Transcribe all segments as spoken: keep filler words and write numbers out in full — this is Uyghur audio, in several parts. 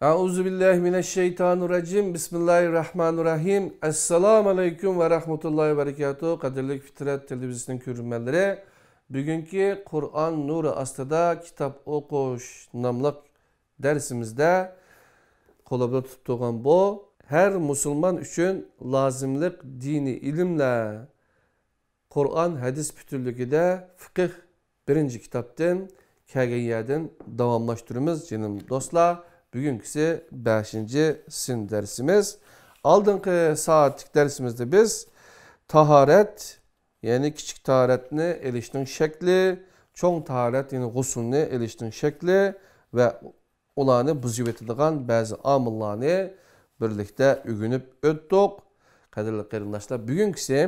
أعوذ بالله من الشيطان الرجيم. بسم الله الرحمن الرحيم. ئەسسالامۇ ئەلەيكۇم ۋە رەھمەتۇللاھى ۋە بەرىكاتۇھ. قەدىرلىك فىترەت تېلېۋىزىيىسىنىڭ كۆرۈرمەنلىرى، بۈگۈنكى قۇرئان نۇرى ئاستىدا كىتاب ئوقۇش ناملىق دەرسىمىزدە قولۇمدا تۇتۇپ تۇرغان بۇ ھەر مۇسۇلمان ئۈچۈن لازىملىق دىنىي ئىلىملەر، قۇرئان، ھەدىس پۈتۈنلۈكىدە فىقىھ بىرىنچى كىتابتىن كەلگەن يەردىن داۋاملاشتۇرىمىز، جېنىم دوستلار. بۈگۈنكىسى بەشىنچى سىن دەرسىمىز. ئالدىنقى سائەتلىك دەرسىمىزدە بىز تاھارەت، يەنى كىچىك تاھارەتنى ئېلىشنىڭ شەكلى، چوڭ تاھارەت، يەنى غۇسۇلنى ئېلىشنىڭ شەكلى ۋە ئۇلارنى بۇزۇۋېتىدىغان بەزى ئامىللارنى بىرلىكتە ئۆگىنىپ ئۆتتۇق. قەدىرلىك قېرىنداشلار، بۈگۈنكىسى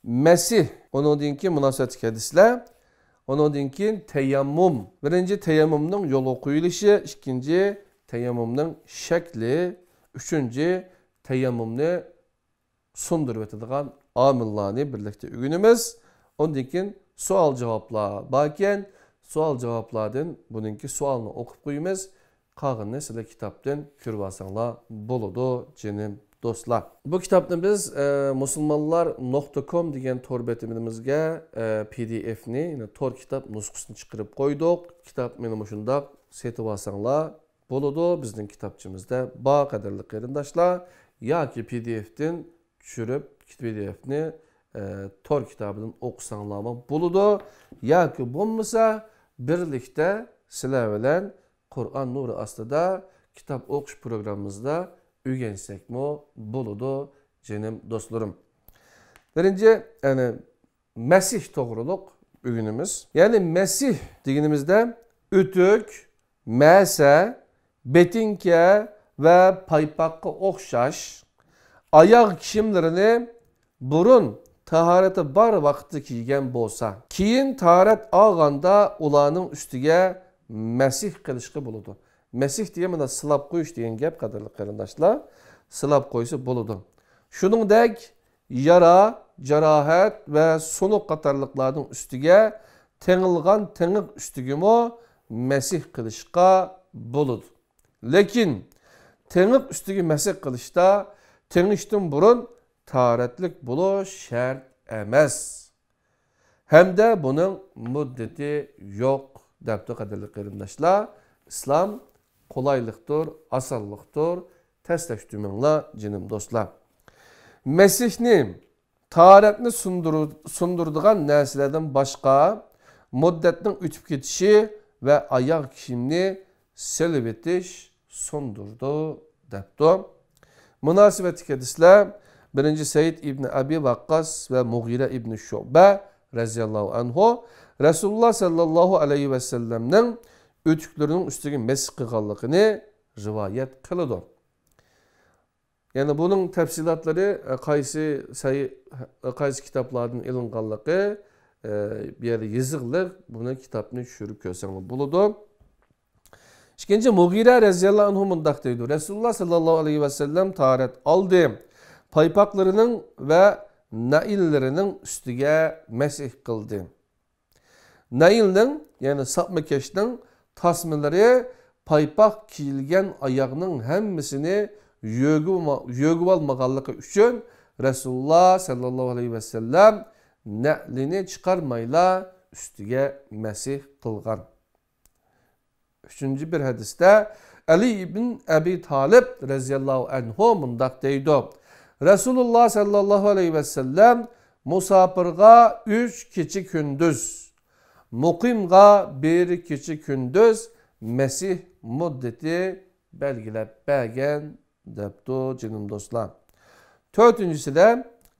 مەسىھ، ئۇنىڭدىن كېيىن مۇناسىۋەتلىك ھەدىسلەر، ئۇنىڭدىن كېيىن تەيەممۇم. بىرىنچى، تەيەممۇمنىڭ يولغا قويۇلۇشى، ئىككىنچى، تەيەممۇمنىڭ شەكلى، ئۈچىنچى، تەيەممۇمنى سۇندۇرۇۋېتىدىغان ئامىللارنى بىرلىكتە ئۆگىنىمىز. ئۇندىن كېيىن سوئال-جاۋابلار باركەن، سوئال-جاۋابلاردىن بۇنىڭكى سوئالنى ئوقۇپ قويىمىز. قالغىنىنى سىلەر كىتابتىن كۆرۈۋالساڭلار بولىدۇ، جېنىم دوستلار. بۇ كىتابنى بىز، ئە، مۇسۇلمانلار نۇقتا كوم دېگەن تور بېتىمىزگە، ئە، پى دى ئېفنى، يەنى تور كىتاب نۇسخىسىنى چىقىرىپ قويدۇق. كىتاب مېنى مۇشۇنداق سېتىۋالساڭلار بولىدۇ، بىزنىڭ كىتابچىمىزدا بار، قەدىرلىك قېرىنداشلار. ياكى پى دى ئېفتىن چۈشۈرۈپ، پى دى ئېفنى، ئە، تور كىتابىدىن ئوقۇساڭلارمۇ بولىدۇ. ياكى بولمىسا، بىرلىكتە سىلەر بىلەن قۇرئان نۇرى ئاستىدا كىتاب ئوقۇش پروگراممىمىزدا ئۆگەنسەكمۇ بولىدۇ، جېنىم دوستلىرىم. بىرىنچى، يەنى مەسىھ توغرۇلۇق ئۆگىنىمىز. يەنى مەسىھ دېگىنىمىزدە ئۆتۈك، مەسە، بېتىنكە ۋە پايپاققا ئوخشاش ئاياغ كىيىملىرىنى بۇرۇن تاھارىتى بار ۋاقىتتا كىيگەن بولسا، كېيىن تاھارەت ئالغاندا ئۇلارنىڭ ئۈستىگە مەسىھ قىلىشقا بولىدۇ. مەسىھ دېگەن مانا سىلاپ قويۇش دېگەن گەپ، قەدىرلىك قېرىنداشلار. سىلاپ قويسا بولىدۇ. شۇنىڭدەك يارا، جاراھەت ۋە سۇنۇق قاتارلىقلارنىڭ ئۈستىگە تېڭىلغان تېڭىق ئۈستىگىمۇ مەسىھ قىلىشقا بولىدۇ. لېكىن تېڭىق ئۈستىگە مەسىھ قىلىشتا تېڭىشتىن بۇرۇن تاھارەتلىك بولۇش شەرت ئەمەس. ھەمدە بۇنىڭ مۇددىتى يوق، دەپتۇ، قەدىرلىك قېرىنداشلار. ئىسلام قولايلىقتۇر، ئاسانلىقتۇر، تەستەش تۈمەڭلار، جېنىم دوستلار. مەسىھنى، تاھارەتنى سۇندۇرۇ-، سۇندۇرىدىغان نەرسىلەردىن باشقا، مۇددەتنىڭ ئۆتۈپ كېتىشى ۋە ئاياغ كىيىمنى سېلىۋېتىش سۇندۇرىدۇ، دەپتۇ. مۇناسىۋەتلىك ھەدىسلەر، بىرىنچى، سەئىد ئىبنى ئەبى ۋەققاس ۋە مۇغىرە ئىبنى شۇبە رەزىياللاھۇ ئەنھۇ رەسۇلۇللا سەللەللاھۇ ئەلەيھى ۋەسەللەمنىڭ ئۆتۈكلىرىنىڭ ئۈستىگە مەسىھ قىلغانلىقىنى رىۋايەت قىلىدۇ. يەنى بۇنىڭ تەپسىلاتلىرى، ئە، قايسى سەي-، قايسى كىتابلاردىن ئېلىنغانلىقى، ئە، بۇ يەردە يېزىقلىق، بۇنى كىتابنى چۈشۈرۈپ كۆرسەڭلار بولىدۇ. ئىككىنچى، مۇغىرە رەزىياللاھۇ ئەنھۇ مۇنداق دەيدۇ، رەسۇلۇللا سەللەللاھۇ ئەلەيھى ۋەسەللەم تاھارەت ئالدى، پايپاقلىرىنىڭ ۋە نەئىللىرىنىڭ ئۈستىگە مەسىھ قىلدى. نەئىلنىڭ، يەنى ساپما كەشنىڭ تاسمىلىرى پايپاق كىيىلگەن ئاياغنىڭ ھەممىسىنى يۆگىۋالما-، يۆگىۋالمىغانلىقى ئۈچۈن رەسۇلۇللا سەللەللاھۇ ئەلەيھى ۋەسەللەم نەئلىنى چىقارمايلا ئۈستىگە مەسىھ قىلغان. ئۈچىنچى بىر ھەدىستە ئەلى ئىبن ئەبى تالىپ رەزىياللاھۇ ئەنھۇ مۇنداق دەيدۇ، رەسۇلۇللا سەللەللاھۇ ئەلەيھى ۋەسەللەم مۇساپىرغا ئۈچ كېچە كۈندۈز، مۇقىمغا بىر كېچە كۈندۈز مەسىھ مۇددىتى بەلگىلەپ بەرگەن، دەپتۇ، جېنىم دوستلار. تۆتىنچىسىدە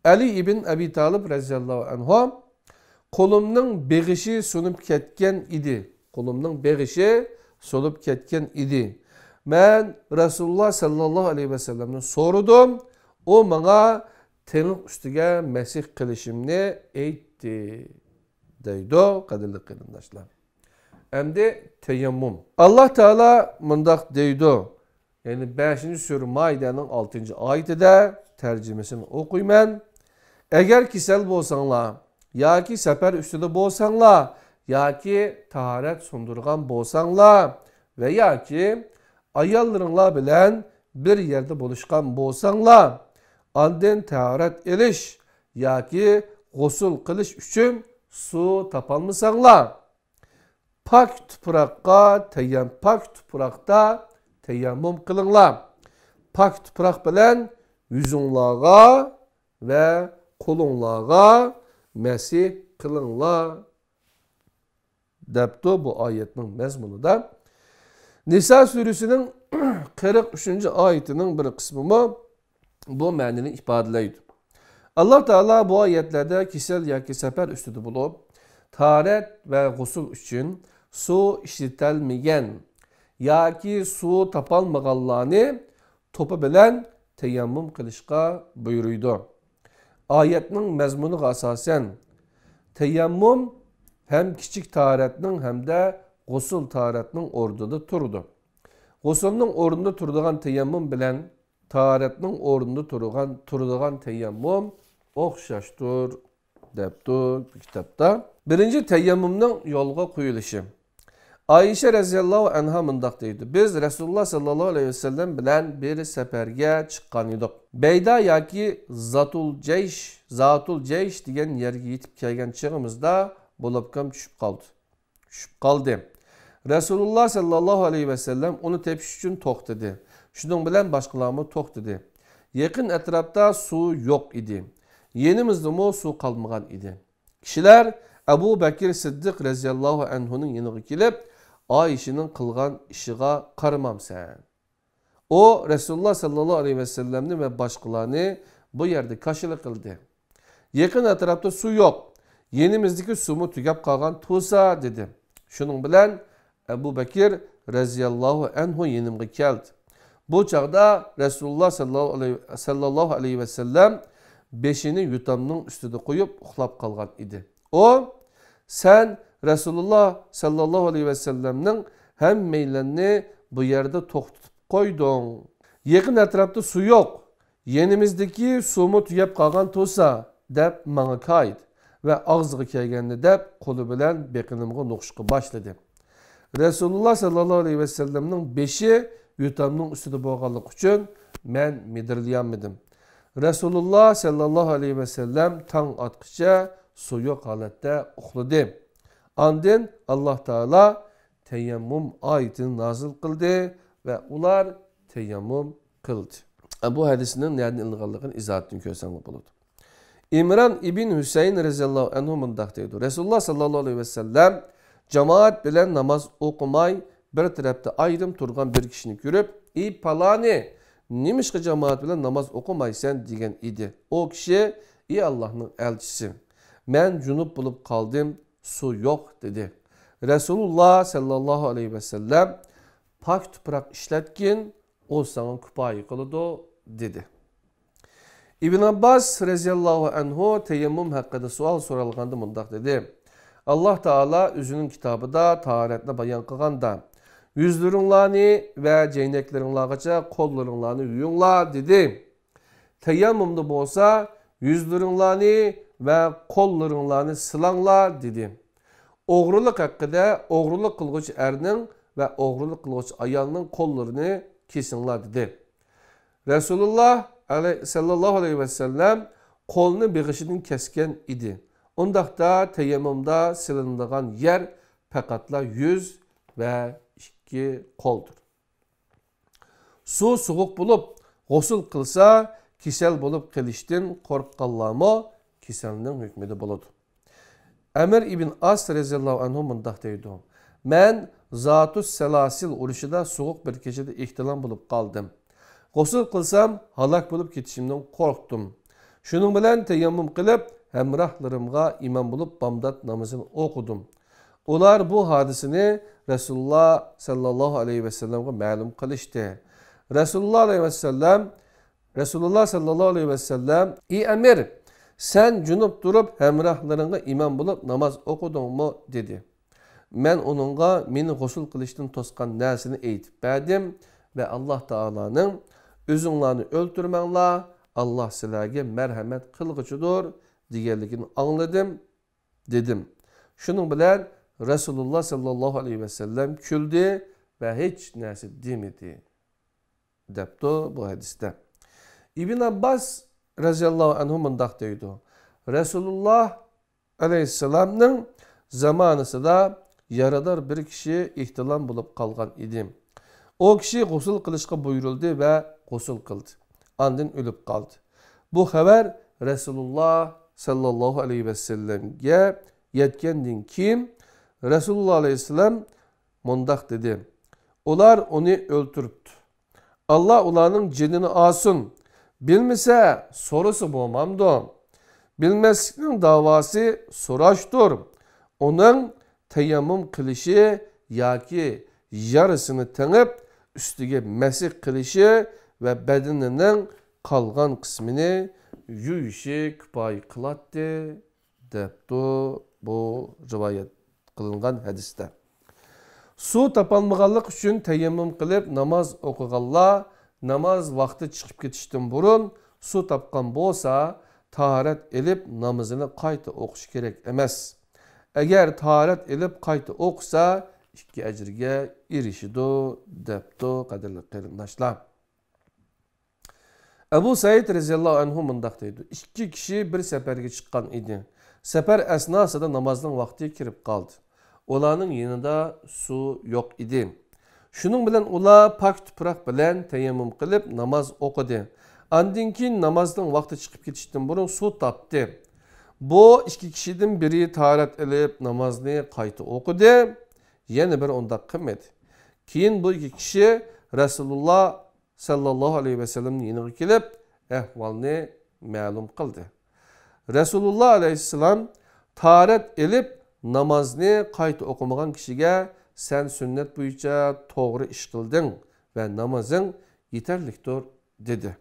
ئەلى ئىبن ئەبى تالىپ رەزىياللاھۇ ئەنھۇ، قولۇمنىڭ بېغىشى سۇنۇپ كەتكەن ئىدى. قولۇمنىڭ بېغىشى سۇنۇپ كەتكەن ئىدى. مەن رەسۇلۇللا سەللەللاھۇ ئەلەيھى ۋەسەللەمدىن سورىدىم. ئۇ ماڭا تېڭىق ئۈستىگە مەسىھ قىلىشىمنى ئېيتتى، دەيدۇ، قەدىرلىك قېرىنداشلار. ئەمدى تەيەممۇم. ئاللا تائالا مۇنداق دەيدۇ، يەنى بەشىنچى سۈرە مائىدەنىڭ ئالتىنچى ئايىتىدە، تەرجىمىسىنى ئوقۇيمەن. ئەگەر كېسەل بولساڭلار ياكى سەپەر ئۈستىدە بولساڭلار ياكى تاھارەت سۇندۇرغان بولساڭلار ۋە ياكى ئاياللىرىڭلار بىلەن بىر يەردە بولۇشقان بولساڭلار، ئاندىن تاھارەت ئېلىش ياكى غۇسۇل قىلىش ئۈچۈن سۇ تاپالمىساڭلار، پاك تۇپراققا تەيەم-، پاك تۇپراقتا تەيەممۇم قىلىڭلار. پاك تۇپراق بىلەن يۈزۈڭلارغا ۋە قولۇڭلارغا مەسىھ قىلىڭلار، دەپتۇ بۇ ئايەتنىڭ مەزمۇنىدا. نىسا سۈرىسىنىڭ قىرىق ئۈچىنچى ئايىتىنىڭ بىر قىسمىمۇ بۇ مەنىنى ئىپادىلەيدۇ. ئاللا تائالا بۇ ئايەتلەردە كېسەل ياكى سەپەر ئۈستىدە بولۇپ، تاھارەت ۋە غۇسۇل ئۈچۈن سۇ ئىشلىتەلمىگەن ياكى سۇ تاپالمىغانلارنى توپا بىلەن تەيەممۇم قىلىشقا بۇيرۇيدۇ. ئايەتنىڭ مەزمۇنىغا ئاساسەن، تەيەممۇم ھەم كىچىك تاھارەتنىڭ ھەمدە غۇسۇل تاھارەتنىڭ ئورنىدا تۇرىدۇ. غۇسۇلنىڭ ئورنىدا تۇرىدىغان تەيەممۇم بىلەن تاھارەتنىڭ ئورنىدا تۇرغان، تۇرىدىغان تەيەممۇم ئوخشاشتۇر، دەپتۇ بۇ كىتابتا. بىرىنچى تەيەممۇمنىڭ يولغا قويۇلۇشى. ئائىشە رەزىياللاھۇ ئەنھا مۇنداق دەيدۇ: بىز رەسۇلۇللا ساللاللاھۇ ئەلەيھى ۋەسەللەم بىلەن بىر سەپەرگە چىققان ئىدۇق. بەيدا ياكى زاتۇل جەيش، زاتۇل جەيش دېگەن يەرگە يېتىپ كەلگەن چېغىمىزدا بولۇپكام چۈشۈپ قالدى. چۈشۈپ قالدى. رەسۇلۇللا ساللاللاھۇ ئەلەيھى ۋەسەللەم ئۇنى تېپىش ئۈچۈن توختىدى. شۇنىڭ بىلەن باشقىلارمۇ توختىدى. يېقىن ئەتراپتا سۇ يوق ئىدى. يېنىمىزدىمۇ سۇ قالمىغان ئىدى. كىشىلەر ئەبۇ بەكىر سىددىق رەزىياللاھۇ ئەنھۇنىڭ يېنىغا كېلىپ، ئائىشىنىڭ قىلغان ئىشىغا قارىمامسەن؟ ئۇ رەسۇلۇللا ساللاللاھۇ ئەلەيھى ۋەسەللەمنى ۋە باشقىلارنى بۇ يەردە كاشىلا قىلدى. يېقىن ئەتراپتا سۇ يوق، يېنىمىزدىكى سۇمۇ تۈگەپ قالغان تۇرسا، دېدى. شۇنىڭ بىلەن ئەبۇ بەكىر رەزىياللاھۇ ئەنھۇ يېنىمغا كەلدى. بۇ چاغدا رەسۇلۇللا ساللاللاھۇ ئەلەيھى، ساللاللاھۇ ئەلەيھى ۋەسەللەم بېشىنى يوتامنىڭ ئۈستىدە قويۇپ ئۇخلاپ قالغان ئىدى. ئۇ، سەن رەسۇلۇللا ساللاللاھۇ ئەلەيھى ۋەسەللەمنىڭ ھەممەيلەننى بۇ يەردە توختىتىپ قويدۇڭ. يېقىن ئەتراپتا سۇ يوق. يېنىمىزدىكى سۇمۇ تۈگەپ قالغان تۇرسا، دەپ ماڭا كايىد ۋە ئاغزىغا كەلگەننى دەپ قولى بىلەن بېقىنىمغا نوقۇشقا باشلىدى. رەسۇلۇللا ساللاللاھۇ ئەلەيھى ۋەسەللەمنىڭ بېشى يوتامنىڭ ئۈستىدە بولغانلىقى ئۈچۈن مەن مىدىرلىيالمىدىم. رەسۇلۇللا ساللاللاھۇ ئەلەيھى ۋەسەللەم تاڭ ئاتقىچە سۇ يوق ھالەتتە ئۇخلىدى. ئاندىن ئاللا تائالا تەيەممۇم ئايىتىنى نازىل قىلدى ۋە ئۇلار تەيەممۇم قىلدى. بۇ ھەدىسنىڭ نەدىن ئېلىنغانلىقىنى ئىزاھاتتىن كۆرسەڭلار بولىدۇ. ئىمران ئىبن ھۈسەيىن رەزىياللاھۇ ئەنھۇ مۇنداق دەيدۇ: رەسۇلۇللا ساللاللاھۇ ئەلەيھى ۋەسەللەم جامائەت بىلەن ناماز ئوقۇماي، بىر تەرەپتە ئايرىم تۇرغان بىر كىشىنى كۆرۈپ، ئى پالانى، نېمىشقا جامائەت بىلەن ناماز ئوقۇمايسەن؟ دېگەن ئىدى. ئۇ كىشى، ئى ئاللاھنىڭ ئەلچىسى، مەن جۇنۇپ بولۇپ قالدىم، سۇ يوق، دېدى. رەسۇلۇللا ساللاللاھۇ ئەلەيھى ۋەسەللەم، پاك تۇپراق ئىشلەتكىن، ئۇ ساڭا كۇپايە قىلىدۇ، دېدى. ئىبن ئابباس رەزىياللاھۇ ئەنھۇ تەيەممۇم ھەققىدە سوئال سورالغاندا مۇنداق دېدى: ئاللا تائالا ئۆزىنىڭ كىتابىدا تاھارەتنى بايان قىلغاندا، يۈزلىرىڭلارنى ۋە جەينەكلىرىڭلارغىچە قوللىرىڭلارنى يۇيۇڭلار، دېدى. تەيەممۇمدا بولسا، يۈزلىرىڭلارنى ۋە قوللىرىڭلارنى سىلاڭلار، دېدى. ئوغرىلىق ھەققىدە، ئوغرىلىق قىلغۇچى ئەرنىڭ ۋە ئوغرىلىق قىلغۇچى ئايالنىڭ قوللىرىنى كېسىڭلار، دېدى. رەسۇلۇللا ئەلەي-، سەللەللاھۇ ئەلەيھى ۋەسەللەم قولنى بېغىشىدىن كەسكەن ئىدى. ئۇنداقتا تەيەممۇمدا سىلىنىدىغان يەر پەقەتلا يۈز ۋە ئىككى قولدۇر. سۇ سوغۇق بولۇپ، غۇسۇل قىلسا، كېسەل بولۇپ قېلىشتىن قورققانلارمۇ كېسەلنىڭ ھۆكمىدە بولىدۇ. ئەمىر ئىبن ئاس رەزىياللاھۇ ئەنھۇ مۇنداق دەيدۇ: مەن زاتۇس سەلاسىل ئۇرۇشىدا سوغۇق بىر كېچىدە ئېھتىلام بولۇپ قالدىم. غۇسۇل قىلسام، ھالاك بولۇپ كېتىشىمدىن قورقتۇم. شۇنىڭ بىلەن تەيەممۇم قىلىپ، ھەمراھلىرىمغا ئىمام بولۇپ بامدات نامىزىنى ئوقۇدۇم. ئۇلار بۇ ھادىسىنى رەسۇلۇللا سەللەللاھۇ ئەلەيھى ۋەسەللەمگە مەلۇم قىلىشتى. رەسۇلۇللا ئەلەيھى ۋەسەللەم، رەسۇلۇللا سەللەللاھۇ ئەلەيھى ۋەسەللەم، ئى ئەمىر، سەن جۇنۇپ تۇرۇپ ھەمراھلىرىڭغا ئىمام بولۇپ ناماز ئوقۇدۇڭمۇ؟ دېدى. مەن ئۇنىڭغا مېنى غۇسۇل قىلىشتىن توسقان نەرسىنى ئېيتىپ بەردىم ۋە ئاللا تائالانىڭ، ئۆزۈڭلارنى ئۆلتۈرمەڭلار، ئاللا سىلەرگە مەرھەمەت قىلغۇچىدۇر، دېگەنلىكىنى ئاڭلىدىم، دېدىم. شۇنىڭ بىلەن رەسۇلۇللا سەللەللاھۇ ئەلەيھى ۋەسەللەم كۈلدى ۋە ھېچ نەرسە دېمىدى، دەپتۇ بۇ ھەدىستە. ئىبن ئابباس رەزىياللاھۇ ئەنھۇ مۇنداق دەيدۇ، رەسۇلۇللاھ ئەلەيھىسسالامنىڭ زامانىسىدا يارىدار بىر كىشى ئېھتىلام بولۇپ قالغان ئىدى. ئۇ كىشى غۇسۇل قىلىشقا بۇيرۇلدى ۋە غۇسۇل قىلدى. ئاندىن ئۆلۈپ قالدى. بۇ خەۋەر رەسۇلۇللاھ ساللاللاھۇ ئەلەيھى ۋەسەللەمگە يەتكەندىن كېيىن، رەسۇلۇللاھ ئەلەيھىسسالام مۇنداق دېدى، ئۇلار ئۇنى ئۆلتۈرۈپتۇ. ئاللا ئۇلارنىڭ جېنىنى ئالسۇن. بىلمىسە، سورىسا بولمامدۇ؟ بىلمەسلىكنىڭ داۋاسى سوراشتۇر. ئۇنىڭ تەيەممۇم قىلىشى ياكى يارىسىنى تېڭىپ، ئۈستىگە مەسىھ قىلىشى ۋە بەدىنىنىڭ قالغان قىسمىنى يۇيۇشى كۇپايە قىلاتتى، دەپتۇ بۇ رىۋايەت قىلىنغان ھەدىستە. سۇ تاپالمىغانلىق ئۈچۈن تەيەممۇم قىلىپ ناماز ئوقۇغانلار ناماز ۋاقتى چىقىپ كېتىشتىن بۇرۇن سۇ تاپقان بولسا، تاھارەت ئېلىپ نامىزىنى قايتا ئوقۇشى كېرەك ئەمەس. ئەگەر تاھارەت ئېلىپ قايتا ئوقۇسا، ئىككى ئەجىرگە ئېرىشىدۇ، دەپتۇ، قەدىرلىك قېرىنداشلار. ئەبۇ سەئىد رەزىياللاھۇ ئەنھۇ مۇنداق دەيدۇ، ئىككى كىشى بىر سەپەرگە چىققان ئىدى. سەپەر ئەسناسىدا نامازنىڭ ۋاقتى كىرىپ قالدى. ئۇلارنىڭ يېنىدا سۇ يوق ئىدى. شۇنىڭ بىلەن ئۇلار پاك تۇپراق بىلەن تەيەممۇم قىلىپ ناماز ئوقۇدى. ئاندىن كېيىن نامازنىڭ ۋاقتى چىقىپ كېتىشتىن بۇرۇن سۇ تاپتى. بۇ ئىككى كىشىدىن بىرى تاھارەت ئېلىپ نامازنى قايتا ئوقۇدى، يەنە بىرى ئۇنداق قىلمىدى. كېيىن بۇ ئىككى كىشى رەسۇلۇللاھ سەللەللاھۇ ئەلەيھى ۋەسەللەمنىڭ يېنىغا كېلىپ، ئەھۋالنى مەلۇم قىلدى. رەسۇلۇللاھ ئەلەيھىسسالام، تاھارەت ئېلىپ نامازنى قايتا ئوقۇمىغان كىشىگە سەن سۈننەت بويىچە توغرا ئىش قىلدىڭ ۋە نامىزىڭ يېتەرلىكتۇر، دېدى.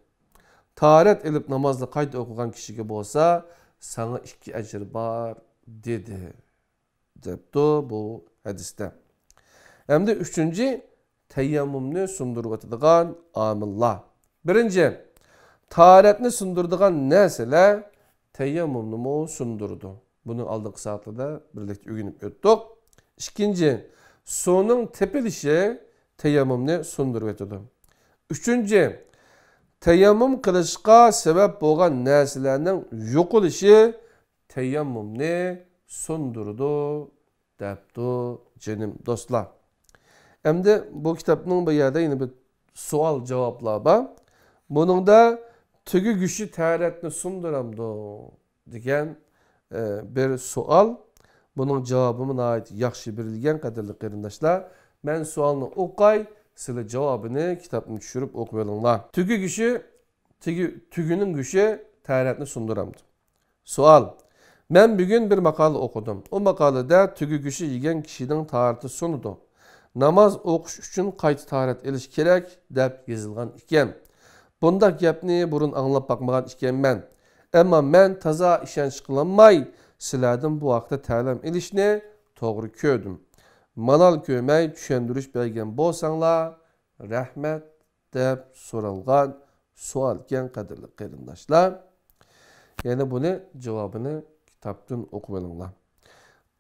تاھارەت ئېلىپ نامازنى قايتا ئوقۇغان كىشىگە بولسا ساڭا ئىككى ئەجىر بار، دېدى. دەپتۇ بۇ ھەدىستە. ئەمدى ئۈچىنچى، تەيەممۇمنى سۇندۇرۇۋېتىدىغان ئامىللار. بىرىنچى، تاھارەتنى سۇندۇرىدىغان نەرسىلەر تەيەممۇمنىمۇ سۇندۇرىدۇ. بۇنى ئالدىنقى سائەتلەردە بىرلىكتە ئۆگىنىپ ئۆتتۇق. ئىككىنچى، سۇنىڭ تېپىلىشى تەيەممۇمنى سۇندۇرۇۋېتىدۇ. ئۈچىنچى، تەيەممۇم قىلىشقا سەۋەب بولغان نەرسىلەرنىڭ يوقىلىشى تەيەممۇمنى سۇندۇرىدۇ، دەپتۇ، جېنىم دوستلار. ئەمدى بۇ كىتابنىڭ بۇ يەردە يەنە بىر سوئال جاۋابلار بار. بۇنىڭدا تۆگە گۆشى تەھارەتنى سۇندۇرامدۇ دېگەن، ئە، بىر سوئال. بۇنىڭ جاۋابىمۇ ناھايىتى ياخشى بېرىلگەن، قەدىرلىك قېرىنداشلار. مەن سوئالنى ئوقاي، سىلەر جاۋابىنى كىتابنى چۈشۈرۈپ ئوقۇۋېلىڭلار. تۆگە گۆشى، تۆگە، تۆگىنىڭ گۆشى تەھارەتنى سۇندۇرامدۇ؟ سوئال. مەن بۈگۈن بىر ماقالە ئوقۇدۇم. ئۇ ماقالىدە تۆگە گۆشى يېگەن كىشىنىڭ تاھارىتى سۇنىدۇ. ناماز ئوقۇش ئۈچۈن قايتا تاھارەت ئېلىش كېرەك، دەپ يېزىلغان ئىكەن. بۇنداق گەپنى بۇرۇن ئاڭلاپ باقمىغان ئىكەنمەن. ئەمما مەن تازا ئىشەنچ قىلالماي، سىلەردىن بۇ ھەقتە تەلىم ئېلىشنى توغرا كۆردۈم. مالال كۆرمەي چۈشەندۈرۈش بەرگەن بولساڭلار، رەھمەت، دەپ سورالغان سوئالكەن، قەدىرلىك قېرىنداشلار. يەنە بۇنى جاۋابىنى كىتابتىن ئوقۇۋېلىڭلار.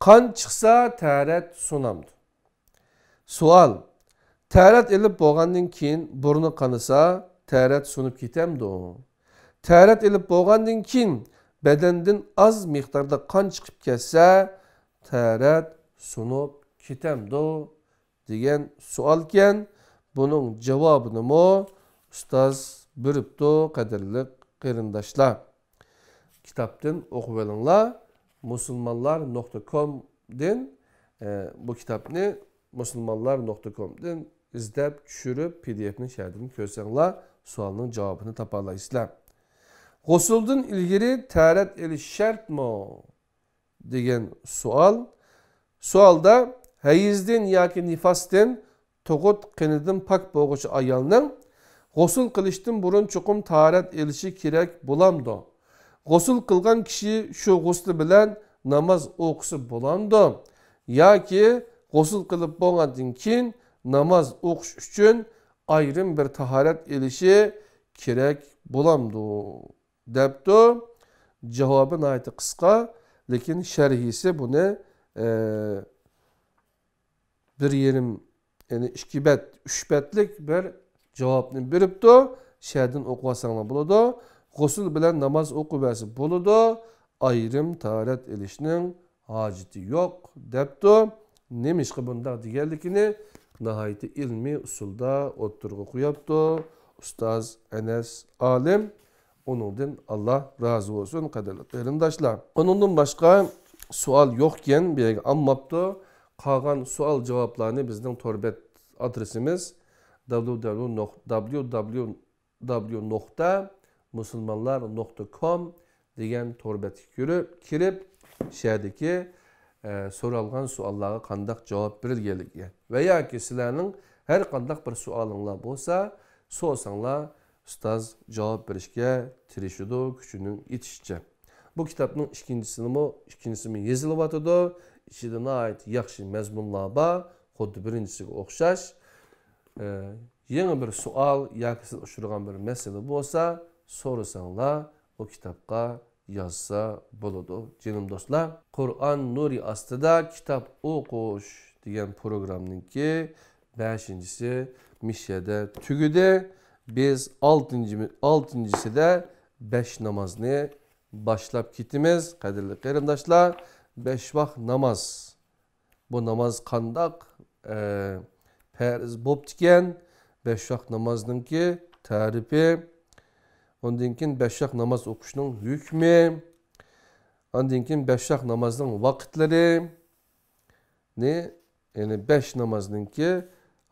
قان چىقسا تەھارەت سۇنامدۇ؟ سوئال. تەھارەت ئېلىپ بولغاندىن كېيىن بۇرنى قانىسا، تەھارەت سۇنۇپ كېتەمدۇ؟ تەھارەت ئېلىپ بولغاندىن كېيىن بەدەندىن ئاز مىقداردا قان چىقىپ كەتسە، تەھارەت سۇنۇپ كېتەمدۇ؟ دېگەن سوئالكەن. بۇنىڭ جاۋابىنىمۇ ئۇستاز بېرىپتۇ، قەدىرلىك قېرىنداشلار. كىتابتىن ئوقۇۋېلىڭلار. مۇسۇلمانلار نۇقتا كومدىن، ئە، بۇ كىتابنى مۇسۇلمانلار نۇقتا كومدىن ئىزدەپ چۈشۈرۈپ، پى دى ئېفنى شەھەردىن كۆرسەڭلار، سوئالنىڭ جاۋابىنى تاپالايسىلەر. غۇسۇلدىن ئىلگىرى تەھارەت ئېلىش شەرتمۇ؟ دېگەن سوئال. سوئالدا ھەيزدىن ياكى نىفاستىن تۇغۇت قېنىدىن پاك بولغۇچى ئايالنىڭ غۇسۇل قىلىشتىن بۇرۇن چوقۇم تاھارەت ئېلىشى كېرەك بولامدۇ؟ غۇسۇل قىلغان كىشى شۇ غۇسلى بىلەن ناماز ئوقۇسا بولامدۇ؟ ياكى غۇسۇل قىلىپ بولغاندىن كېيىن ناماز ئوقۇش ئۈچۈن ئايرىم بىر تاھارەت ئېلىشى كېرەك بولامدۇ؟ دەپتۇ. جاۋابى ناھايىتى قىسقا، لېكىن شەرھىسى بۇنى، ئە، بىر يېرىم، يەنى ئىككى بەت، ئۈچ بەتلىك بىر جاۋابنى بېرىپتۇ. شەدىن ئوقۇۋالساڭلار بولىدۇ. غۇسۇل بىلەن ناماز ئوقۇۋەرسە بولىدۇ. ئايرىم تاھارەت ئېلىشنىڭ ھاجىتى يوق، دەپتۇ. نېمىشقا بۇنداق دېگەنلىكىنى ناھايىتى ئىلمىي ئۇسۇلدا ئوتتۇرىغا قويۇپتۇ ئۇستاز ئەنەس ئالىم. ئۇنىڭدىن ئاللا رازى بولسۇن، قەدىرلىك قېرىنداشلار. ئۇنىڭدىن باشقا سوئال يوقكەن، بۇ يەرگە ئالماپتۇ. قالغان سوئال جاۋابلارنى بىزنىڭ تور بەت ئادرېسىمىز، www نۇقتا، www نۇقتا مۇسۇلمانلار نۇقتا كوم دېگەن تور بەتكە كىرىپ، كىرىپ، شۇ يەردىكى، ئە، سورالغان سوئاللارغا قانداق جاۋاب بېرىلگەنلىكىگە ۋە ياكى سىلەرنىڭ ھەر قانداق بىر سوئالىڭلار بولسا، سورىساڭلار، ئۇستاز جاۋاب بېرىشكە تىرىشىدۇ، كۈچىنىڭ يېتىشىچە. بۇ كىتابنىڭ ئىككىنچىسىنىمۇ، ئىككىنچىسىمۇ يېزىلىۋاتىدۇ. ئىچىدە ناھايىتى ياخشى مەزمۇنلار بار، خۇددى بىرىنچىسىگە ئوخشاش. ئە، يېڭى بىر سوئال ياكى سىز ئۇچرىغان بىر مەسىلە بولسا، سورىساڭلار، ئۇ كىتابقا يازسا بولىدۇ. جېنىم دوستلار، قۇرئان نۇرى ئاستىدا كىتاب ئوقۇش دېگەن پروگرامنىڭكى بەشىنچىسى مىشەدە تۈگىدى. بىز ئالتىنچى، ئالتىنچىسىدە بەش نامازنى باشلاپ كېتىمىز. قەدىرلىك قېرىنداشلار، بەش ۋاق ناماز. بۇ ناماز قانداق، ئە، پەرز بوپتىكەن؟ بەش ۋاق نامازنىڭكى تەرىپى. ئۇندىن كېيىن بەش ۋاق ناماز ئوقۇشنىڭ ھۆكمى. ئاندىن كېيىن بەش ۋاق نامازنىڭ ۋاقىتلىرى. نى، يەنى بەش نامازنىڭكى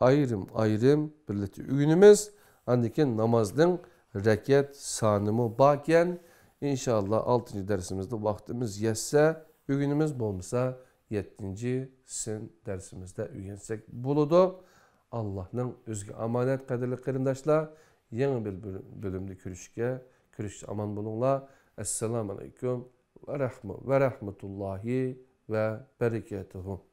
ئايرىم-ئايرىم بىرلىكتە ئۆگىنىمىز. ئاندىن كېيىن نامازنىڭ رەكەت سانىمۇ باركەن. ئىنشائاللا، ئالتىنچى دەرسىمىزدە ۋاقتىمىز يەتسە ئۆگىنىمىز، بولمىسا يەتتىنچى سىن دەرسىمىزدە ئۆگەنسەك بولىدۇ. ئاللاھنىڭ ئۆزىگە ئامانەت، قەدىرلىك قېرىنداشلار. يېڭى بىر بۆل-، بۆلۈمدە كۆرۈشكە، كۆرۈشكىچە ئامان بولۇڭلار. ئەسسالامۇ ئەلەيكۇم ۋە رەھمە-، ۋە رەھمەتۇللاھى ۋە بەرىكاتۇھۇ.